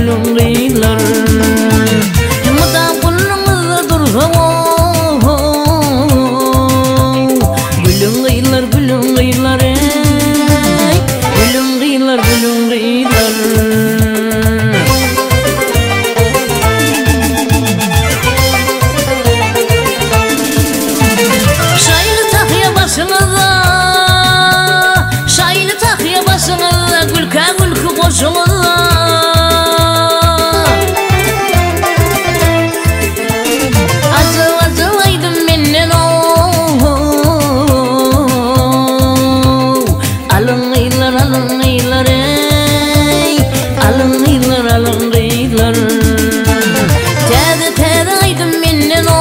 gülüň gyzlar. Mydam gulluňyzda dursa Gülüň gyzlar, gülüň gyzlar ey. Gülüň gyzlar, gülüň gyzlar. Şaýly tahýa başyňyzda, Şaýly tahýa başyňyzda, Gülkä gülki goşuňyzda. Ajap ajap aýdym menden ow. Alyň gyzlar, alyň gyzlar eý. Alyň gyzlar, alyň gyzlar. Täze täze aýdym menden ow.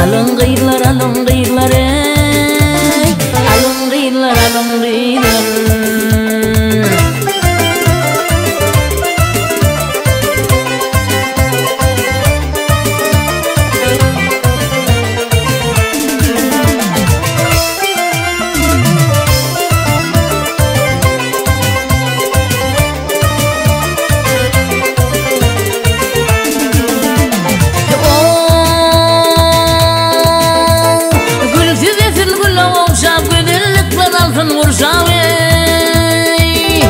Alyň gyzlar, alyň gyzlar eý. Alyň gyzlar, alyň gyzlar. Gülsüz esil güle ogşap, gözellikler altyn gurşap ey.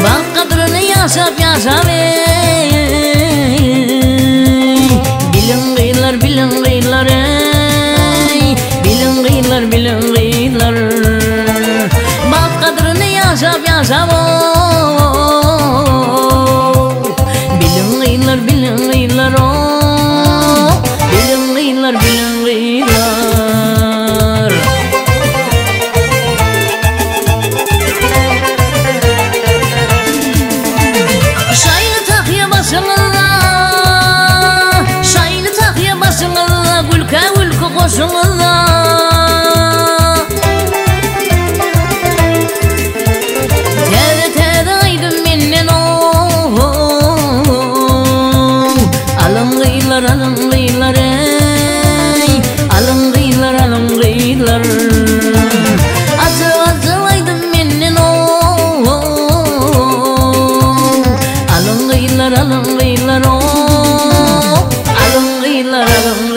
Bagt gadryny ýaşap ýaşap ey. Biliň gyzlar, biliň gyzlar ey. Biliň gyzlar, biliň gyzlar. Bagt gadryny ýaşap ýaşap Biliň gyzlar, biliň gyzlar Biliň gyzlar, biliň gyzlar. Şaýly tahýa başyňyzda, Şaýly tahýa başyňyzda, Gülkä gülki goşuňyzda. Täze täze aýdym menden ow. Alyň gyzlar, alyň gyzlar ey. Alyň gyzlar, alyň gyzlar. Ajap ajap aýdym menden ow. Alyň gyzlar, alyň gyzlar ow. Alyň gyzlar, alyň.